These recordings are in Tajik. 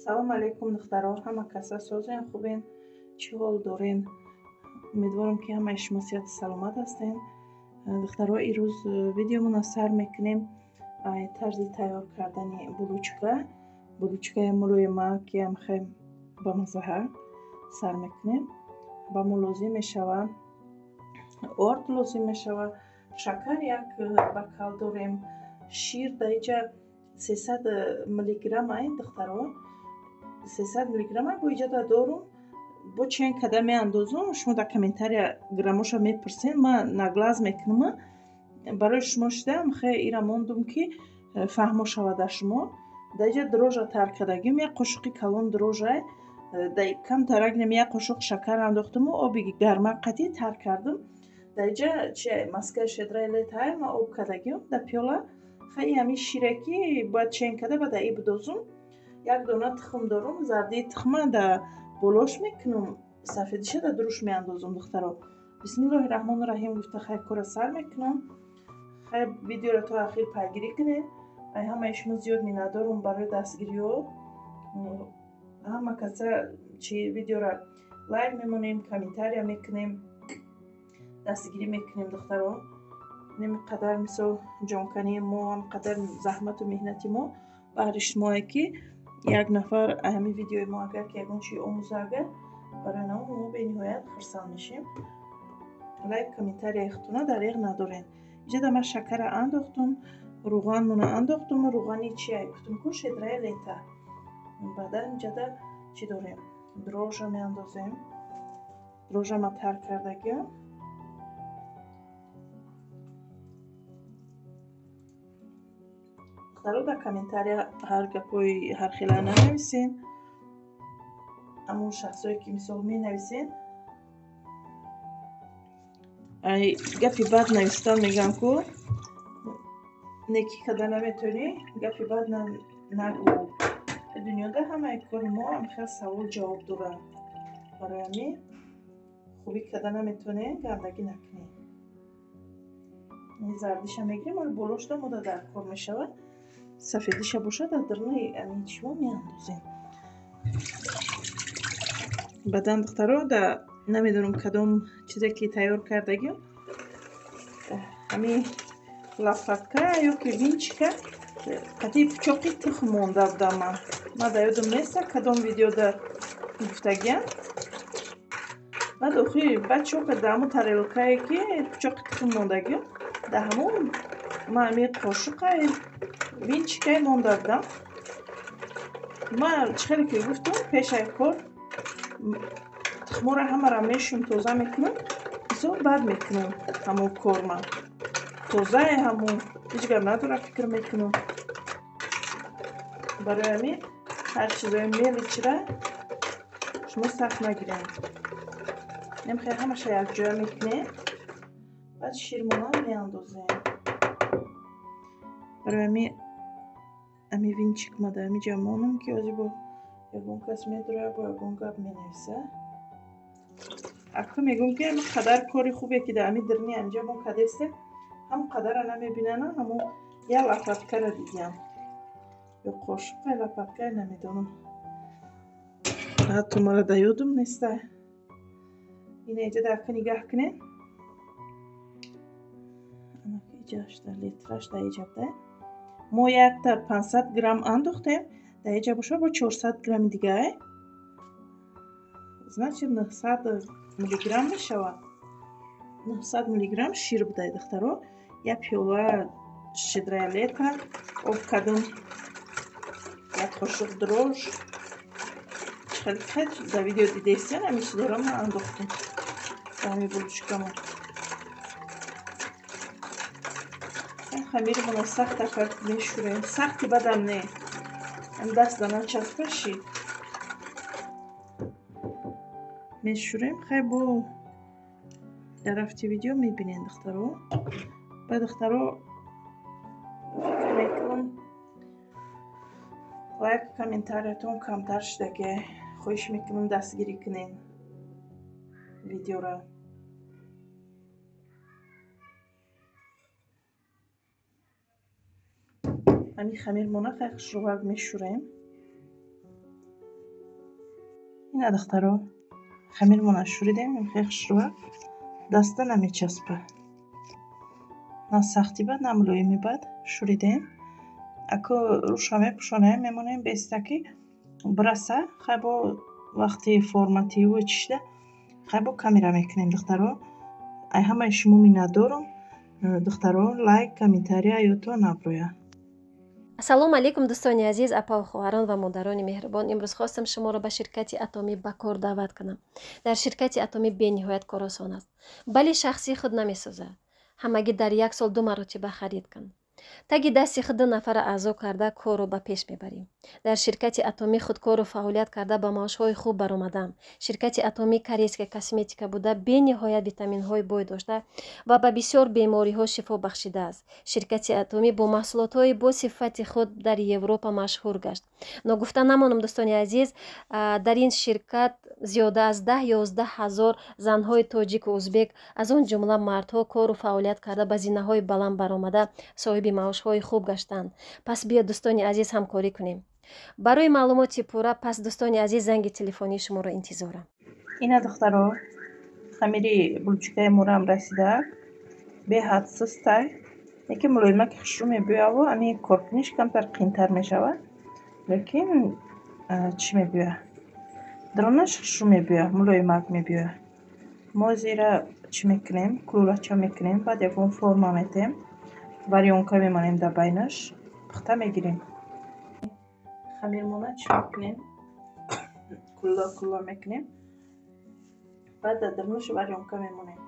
Салом алейкум духтаро, ҳама каса созен, хубен, чӣ ҳол дорен? Умедворам ки ҳамаи шумо сиҳату саломат ҳастен. Духтаро, ирӯз видеомона сар мекунем тарзи тайёр кардани булучка. Булучкаи мулоима ки ҳам хеле бамаззаҳа сар мекунем. Ба мо лозим мешава орд, лозим мешава шакар, як бакал дорем, шир дар иҷа 300 миллиграмм ай духтаро, 300 миллиграмм ай бо иҷа да дорум, бо чен када меандозум. Шумо дар комментария граммоша мепурсен, ман наглаз мекунам барои шумо шидаам, хе ира мондум ки фаҳмо шава дар шумо. Дар иҷа дрожжа тар кардагим, як қошуқи калон дрожжа, камтарак нем як қошуқ шакар андохтуму оби гарма қатӣ тар кардум. Дар иҷа чи маскаи щедрои лета ма об кардагим дар пиёла. Хай ҳамин шире ки бояд чен карда ба дар и бидозум. Як дона тухм дорум, зардии тухма дар болош мекунум, сафедиша дар дуруш меандозум. Духтаро, бисмиллоҳи раҳмони раҳим гуфта хай кора сар мекунам. Хай видеоро то ахир пайгирӣ кунед. Ай ҳамаи шумо зиёд миннатдорум барои дастгириҳо. Ҳама каса чи видеоро лайк мемонем, комментария мекунем, дастгирӣ мекунем. Духтаро, немқадар мисол ҷонкании мо, ҳамқадар заҳмату меҳнати мо баҳри шумое ки як нафар ҳамин видеои мо агар ки ягон чи омӯза, агар барои намо мо бениҳоят хурсанд мешем. Лайк, комментарияи худтона дареғ надорем. Иҷода ман шакара андохтум, руғанмона андохтум. Руғани чи гуфтум ку щедрои лета. Баъдан иҷода чӣ дорем? Дрожжа меандозем. Дрожжа ма тар кардагиам. Духтаро, дар комментария ҳар гапҳои ҳархела нанависен. Ҳамон шахсое ки мисол менависен, ай гапи бад навистан мегӯям ку некӣ карда наметавонӣ, гапи бад нагӯ. Дунёда ҳамаи кори мо ҳамхел савол ҷавоб дорад. Барои ҳамин хубӣ карда наметавонем, гандагӣ накунем. Зардиша мегирем, оли болошда мода дар кор мешавад. Сафедиша бошад, дар даруни ҳамин чимо меандозем. Баъдан духтаро, да намедонам кадом чизе ки тайёр кардагим, ҳамин лопатка ё ки винчика қатъи пучоқи тухм монда будам ман. Ман дар ёдам неста кадом видеода гуфтагиам. Баъд охир баъд чо кард, дар ҳамон тарелкае ки пучоқи тухм мондагиам, дар ҳамон ман ҳамин қошуқаи винчикае монда будам. Ман чӣ хеле ки гуфтум, пешаи кор тухморо ҳамаро мешӯм, тоза мекунам, мисол баъд мекунам ҳамон кор ман. Тозае ҳамон, ҳеҷ гап надорам, фикр мекунам. Барои ҳамин ҳар чизои мелочира шумо сахт нагиред. Немхел ҳамаша якҷоя мекунем, баъд ширмона меандозем. Барои ҳамин ҳамин винчик ма дар ҳамин ҷа монам ки ҳозир бо ягон кас медурояд, бо ягон гап менависа. Акну мегӯм ки ҳамин қадар кори хубе ки дар ҳамин дирни ҳаминҷа мо кардастем, ҳам қадара намебинана, ҳамон як лопаткара дидиам. Ё қошуқа, лопатка намедонам. Ҳатто мара дар ёдам неста. Ина иҷа дар ака нигаҳ кунед. Иҷашда литраш дар иҷа буда. Мо якта 500 грамм андохтем, дар иҷа боша бо 400 грамми дига. Значит 900 миллиграмм мешавад. 900 миллиграмм шир будай духтаро. Як пиёла щедрои лета об кардум, як қошуқ дрожж. Хеле хеле дар видео дидестен, ҳамин чизоро ман андохтум дар ҳамин булучкамо. Хамиримона сахт акар мешӯрем. Сахти бадам не. Ҳам даст да начаспа шид. Мешӯрем. Хай бо дар рафти видео мебинед духтаро. Ба духтаро фикр мекунам лайк, комментариятон камтар шудаге. Хоҳиш мекунам дастгирӣ кунед видеоро. Ҳамин хамирмона хай хушрӯвак мешӯрем. Ина духтаро хамирмона шӯридем, хеле хушрӯа, даста намечаспа. На сахти бад, на мулоими бад шӯридем. Ако рӯша мепӯшонем, мемонем беста ки бираса, хай бо вақти формативу чишида хай бо камера мекунем духтаро. Ай ҳамаи шумо миннатдорум. Духтаро лайк, комментария ёдтон наброяд. Ассалому алайкум дӯстони азиз, апаву хоҳарон ва модарони меҳрубон. Имрӯз хостам шуморо ба ширкати Атомӣ ба кор даъват кунам. Дар ширкати Атомӣ бениҳоят кор осон аст, бале шахси худ намесозад. Ҳамагӣ дар як сол 2 маротиба харид кун. Таги дасти худ 2 нафара аъзо карда корро ба пеш мебарем. Дар ширкати Атомӣ худкору фаъолият карда ба маошҳои хуб баромадам. Ширкати Атомӣ корейская косметика буда бениҳоят витаминҳои бой дошта ва ба бисёр бемориҳо шифо бахшидааст. Ширкати Атомӣ бо маҳсулотҳои бо сифати худ дар Европа машҳур гашт. Ногуфта намонам дӯстони азиз, дар ин ширкат зиёда аз 10-11 ҳазор занҳои тоҷику узбек, аз он ҷумла мардҳо кору фаъолият карда ба зинаҳои баланд баромада соҳиби маошҳои хуб гаштанд. Пас биё дӯстони азиз ҳамкорӣ кунем. Барои маълумоти пурра пас дӯстони азиз занги телефонии шуморо интизорам. Ина духтаро хамири булчикаи морам расида, беҳад сустай, лекин мулоимаки хушрӯ мебиёяву ами коркуниш камтар қиинтар мешавад, лекин чӣ мебиёяд? Дарунаш хушрӯ мебиёяд, мулоимак мебиёяд. Мо зира чӣ мекунем? Кулулача мекунем, баъд ягон форма метем, варёнка мемонем дар байнаш, пухта мегирем. Хамирмона чӣ мекунем? Кулула кулула мекунем, баъд дар дарунаш варёнка мемонем.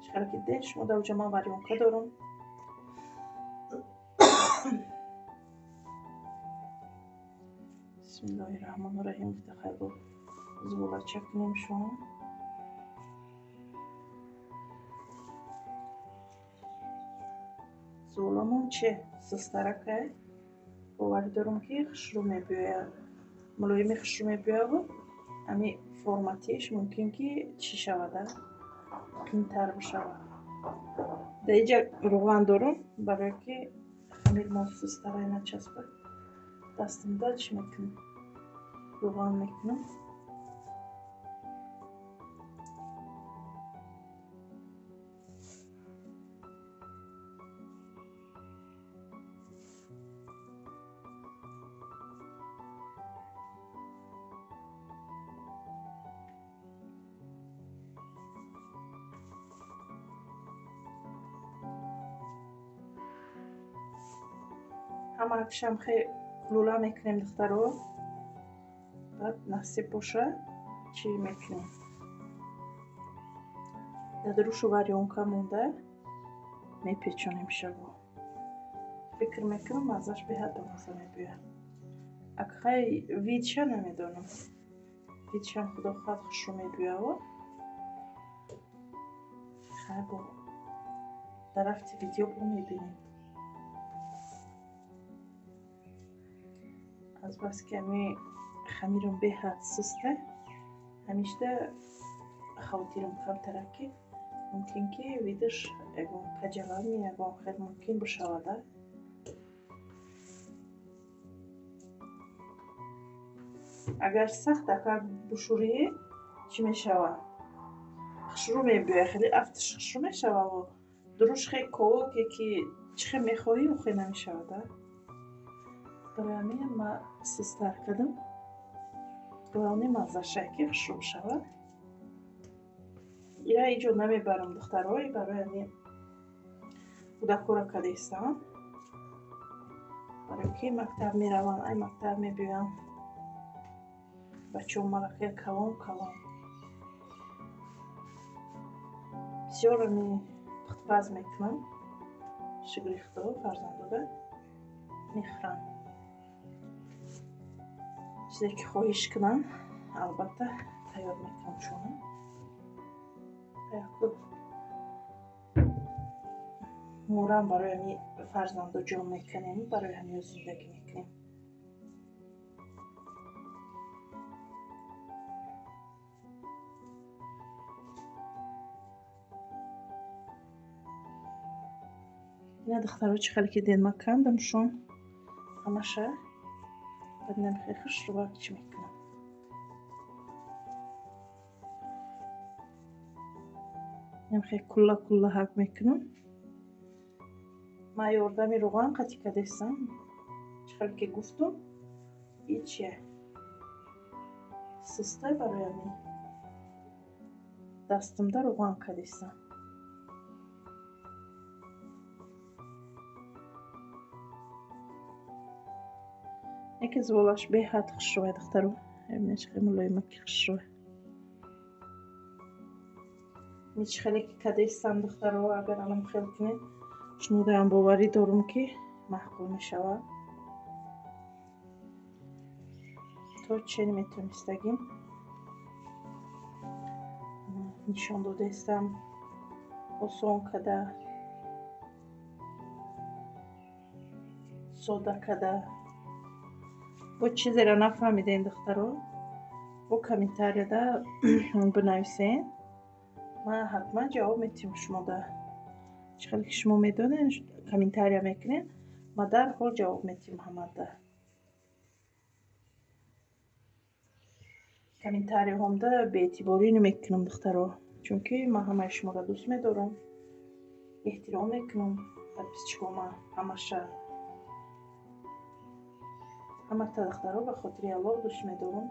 Чӣ ки дидед шумо дар оҷа ман варёнка дорум. Бисмиллоҳи раҳмони раҳим. Гуфта хайбо зуволача кунем шумо. Зуволамон че сустаракай, боварӣ дорум ки хушрӯ мебиёяд, мулоими хушрӯ мебиёяву ами форматиш мумкин ки чӣ шавада, қиинтар бишавад. Дар инҷа рӯған дорум, барое ки хамирмон сустарай начаспад. Дастамда чӣ мекунам? Рӯған мекунам. Ҳамаакшам хе кулула мекунем духтаро, баъд насиб боша чӣ мекунем. Дар дурушу варёнка монда мепечонем шаво. Фикр мекунам маззаш беҳад бамазза мебиёяд. Акхай видша намедонам, видшам худо хоҳад хушрӯ мебиёяд. Хай бо дар рафти видео бо мебинем. Аз бас ки ами хамирам беҳад суста, ҳамишта хавотирам камтара ки мумкин ки видаш ягон каҷалами ягон хел мумкин бишавада. Агар сахт акар бушӯрӣ чӣ мешавад? Хушрӯ мебиёяд, хеле афтиш хушрӯ мешавад. Дуруш хе ковоке ки чӣ хел мехоҳӣ ӯ хел намешавада. Барои ҳамин ман сустар кардам. Главное маззаша ки хушрӯ бишавад. Ира иҷо намебарам духтаро, барои ҳамин кӯдакҳоро кадаистам, барои ки мактаб мераванд, ай мактаб мебиёянд. Бачаҳо малакаи калон калон. Бисёр ами пухтпаз мекунам. Шукри Худо фарзандода мехӯранд. Чизе ки хоҳиш кунанд, албатта тайёр мекунам шумо. Морам барои ҳами фарзандо ҷон мекунем, барои ҳамиё зиндагӣ мекунем. Ина духтаро чӣ хеле ки дидед ман кандам шон ҳамаша, баъд инам хеле хушрӯвак чӣ мекунам. Хе кулла кулла ҳак мекунам. Ман ёрдами равған қатӣ кардастам. Чӣ хел ки гуфтум, и чия? Сустай барои ҳамин. Дастымда равған кардастам. Яке зволаш беҳад хушрӯй духтаро. Ҳамин чӣ хел мулоимаки хушрӯй. Чӣ хеле ки кардастам духтаро, агар алам хел кунед, шумо даам боварӣ дорум ки маъқул мешавад. То чӣ метонистагим нишон додаистам, осон када, сода када. Бо чизеро нафаҳмидем духтаро, бо комментарияда бинависен. Ман ҳатман ҷавоб метиҳам шумода. Чӣ хеле ки шумо медонед, комментария мекунед, ман дарҳол ҷавоб метиҳам ҳамада. Комментарияҳомда беэътиборӣ намекунам духтаро, чунки ман ҳамаи шуморо дӯст медорам, эҳтиром мекунам подписчикома ҳамаша. Ҳамата духтаро ба хотири Аллоҳ дӯст медорам.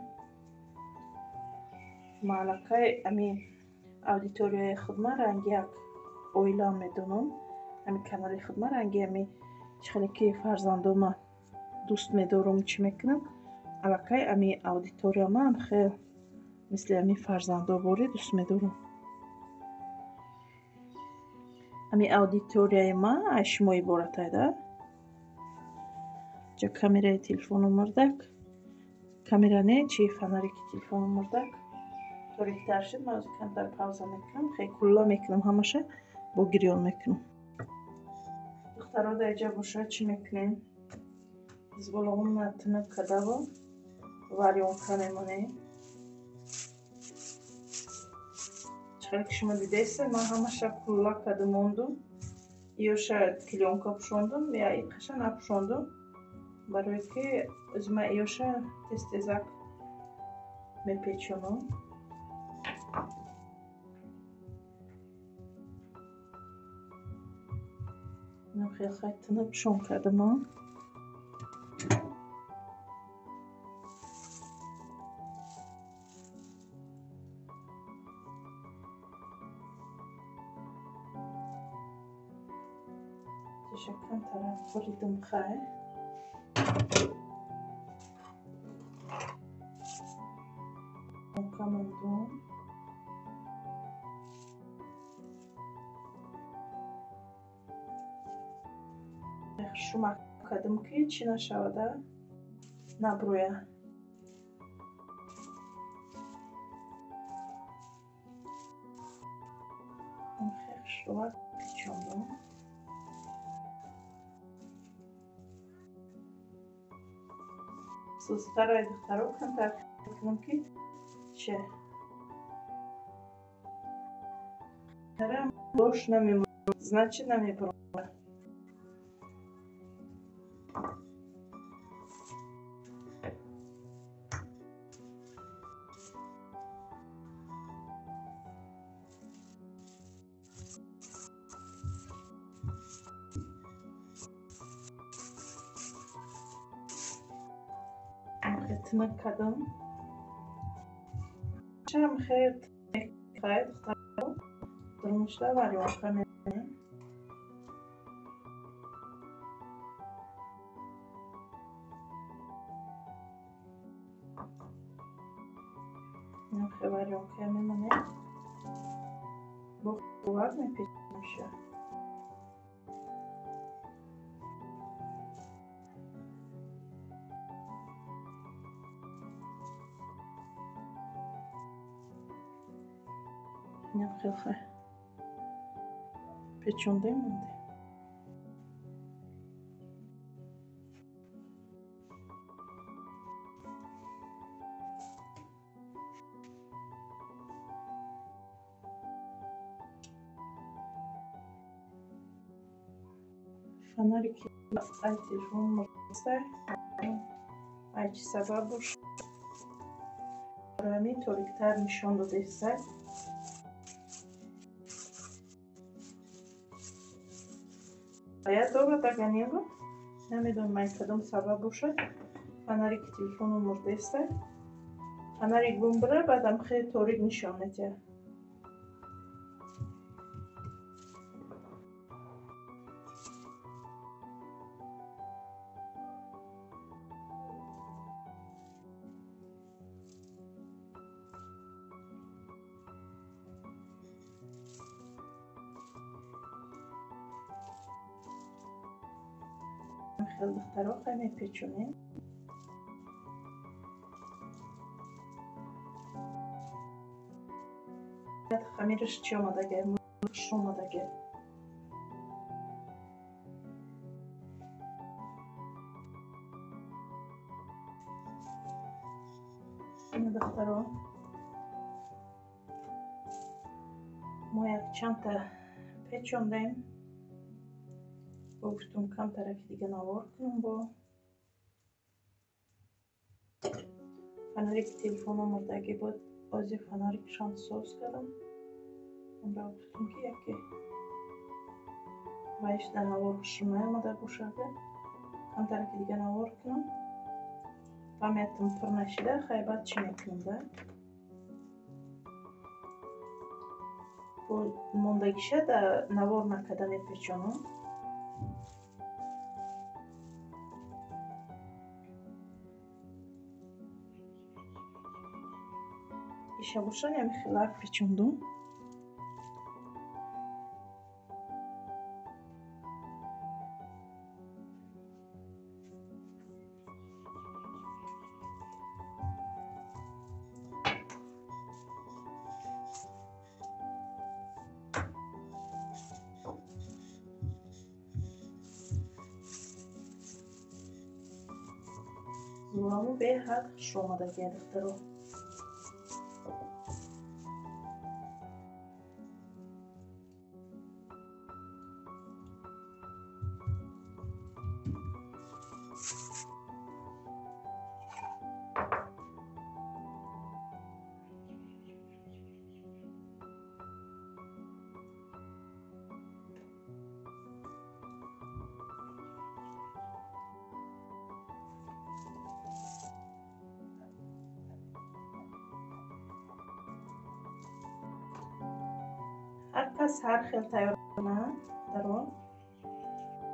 Ман аллакай ами аудиторияи худма ранги як оила медонам. Ами канали худма ранги ами чӣ хеле ки фарзандома дӯст медорам, чӣ мекунам, аллакай ами аудиторияма хел мисли ами фарзандо борӣ дӯст медорам. Ами аудиторияи ма аз шумо иборатай да. Ҷа камераи телефону мурдак, камера не, чи фонарики телефону мурдак. Ториктар шуд, ман ҳозир камтар пауза мекунам, хеле кулла мекунам ҳамаша, бо гирён мекунам. Духтаро дар инҷа бошад чӣ мекунем? Звологумна тунук кадаво варёнка мемонем. Чӣ хеле ки шумо дидаистед, ман ҳамаша кулла када мондум. Иёша клёнка пӯшондум, я иқаша напӯшондум, барое ки ӯзи ман иёша тез-тезак мепечонам. Хеле хай тунук пӯшон кардам. Тиша камтара буридум хай. Мондум. Шума кардам ки чӣ нашавада, набрӯя. Хушрӯвак печондум. Сустарай духтаро камтар мекунам ки че бош намемонад, значит намебурад. Тунук кардам. Шам хел хай духтаро, дурмушда варёнка мемонем. Хел варёнка мемонем. Бо хувак мепечемша. Хелхай печондем мондем. Фонарики ай телефон мурдастай, ай чӣ сабаб бошад, барои ҳамин ториктар нишон додаистай. Бояд дорад огонёк, намедонам ай кадом сабаб бошад. Фонарики телефону мурдеста. Фонарик гум бира, баъдам хеле торик нишон медиҳад. Хел духтаро хай мепечонем. Хамираш чӣ омадагай? Хуш омадагай. Ина духтаро, мо якчандта печондем. Гуфтум камтараки дига навор кунам бо фонарики телефоно мурдагӣ буд. Ози фонарикшон соз кардам. Онро гуфтум ки яке вайш дар навор хушрӯ наомада бошад, камтараки дига навор кунам. Памятам пур нашида, хай баъд чӣ мекунам да? Бо мондагиша да навор накарда мепечонам. Иша бошад, ями хелак печондум. Зураму беҳад хуш омадагия духтаро. Ҳар кас ҳар хел тайёр кунад дарон.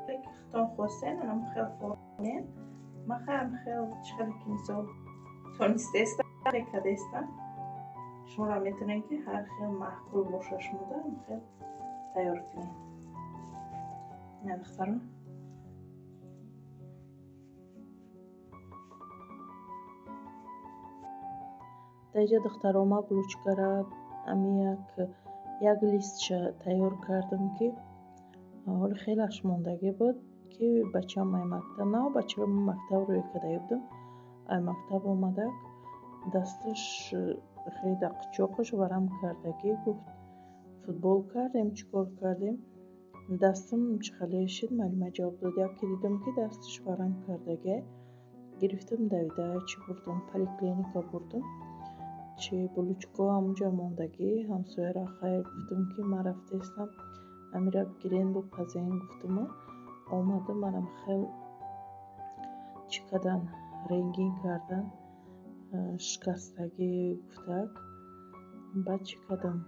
Хитон хостен, анам хел формен. Ма хаям хел чӣ хеле ки мисол тонистеста, кадеста. Шуморо метавонед ки ҳар хел маъқул боша шумода ам хел тайёр кунед. Ина духтарон. Дар инҷа духтаро ма булочкара ами як листша тайёр кардам ки ҳоли хелаш мондагӣ буд ки бачаам ай мактаб нав бачаам мактаб рӯй карда будам. Ай мактаб омадак дасташ хеле дақчоқаш варам кардагӣ, гуфт футбол кардем, чӣ кор кардем. Дастам чӣ хеле шид, муаллима ҷавоб дод. Яке дидам ки дасташ варам кардагӣ, гирифтам давида чӣ бурдам, поликлиника бурдам. Чи булочко ҳамунҷа мондагӣ, ҳамсояро хайр гуфтам ки ман рафтаистам, амира бигирен бупазен гуфтаму омадам, манам хел чӣ кардан, рентген кардан, шикастагӣ гуфтак. Баъд чӣ кардам,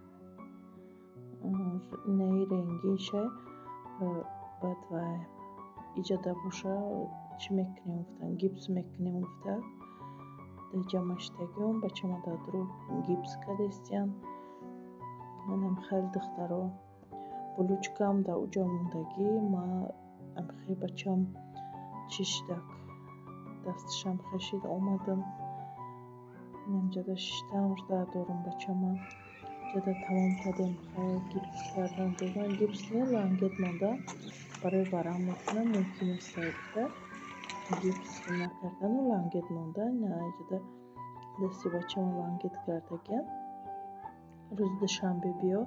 инаи рентгенша баъд вай иҷода боша чӣ мекунем гуфтан, гипс мекунем гуфтак. Дар ҷамъаштагиам бачама дар дуруг гипс кардестиян. Манам хеле духтаро булочкаам дар уҷо мондагӣ. Ма амхе бачам чӣ шидак, дасташам хешид, омадам. Инамҷода шиштам, жда дорум бачама. Ҷода тамом кардем, хайр гипс кардан додан. Гипс не, лангет монда. Барои варам мекунам, мумкин нест гуфта. Гипс накардану лангет монда. Ина ҷода дасти бачама лангет кардагиам. Рӯзи душанбе биё,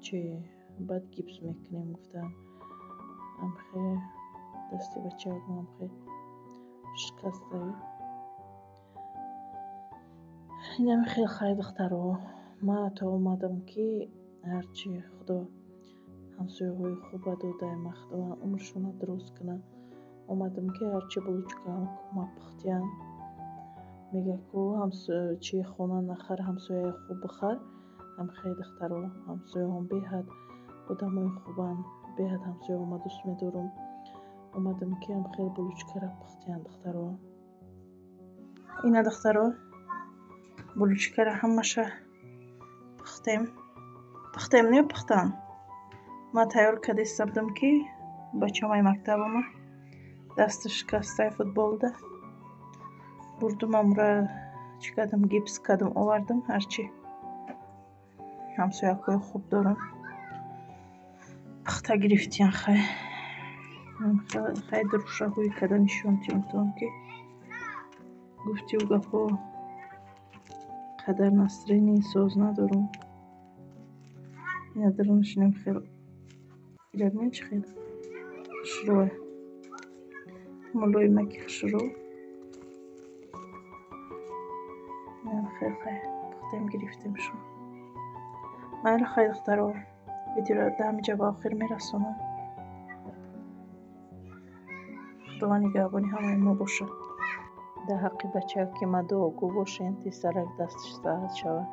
чи баъд гипс мекунем гуфтан. Амхе дасти бачаам амхе шикастаи. Инам хел хай духтаро. Ма то омадам ки ҳарчи худо Ҳамсояҳои хуба додаема, Худованд умршона дуруст кунад. Омадам, ки ҳарчи булочка кӯмак пухтиян. Мега ку чи хона нахар, ҳамсояи хуб бихар. Ҳамхел, духтаро, ҳамсояҳом беҳад одамои хубанд, беҳад ҳамсояҳома дӯст медорам. Омадам, ки ҳамхел булочкара пухтиян, духтаро. Ина, духтаро, булочкара ҳамаша пухтем. Пухтем, не пухтан. Ман тайёр кардиста будам, ки бачамаи мактаб омад, дасташ шикастай футболда. Бурдум, амра чӣ кардам, гипс кардам, овардам. Ҳарчи ҳамсоякҳои хуб дорам, пухта гирифтиян. Хай, хай, дурушаҳои када нишон тиёмтон, ки гуфтиу гапҳо қадар настроение соз надорам. Ина дарунаш инам хел, ира бинед, чӣ хел хушрӯа, мулоимаки хушрӯ. Хел, хай, пухтем, гирифтемшон. Майли, хай, духтаро, видеоро дар ҳаминҷа ба охир мерасонам. Худованд нигаҳбони ҳамаи мо бошад. Дар ҳаққи бачаки ма дуогӯ бошен, тезтарак дасташ саҳат шавад.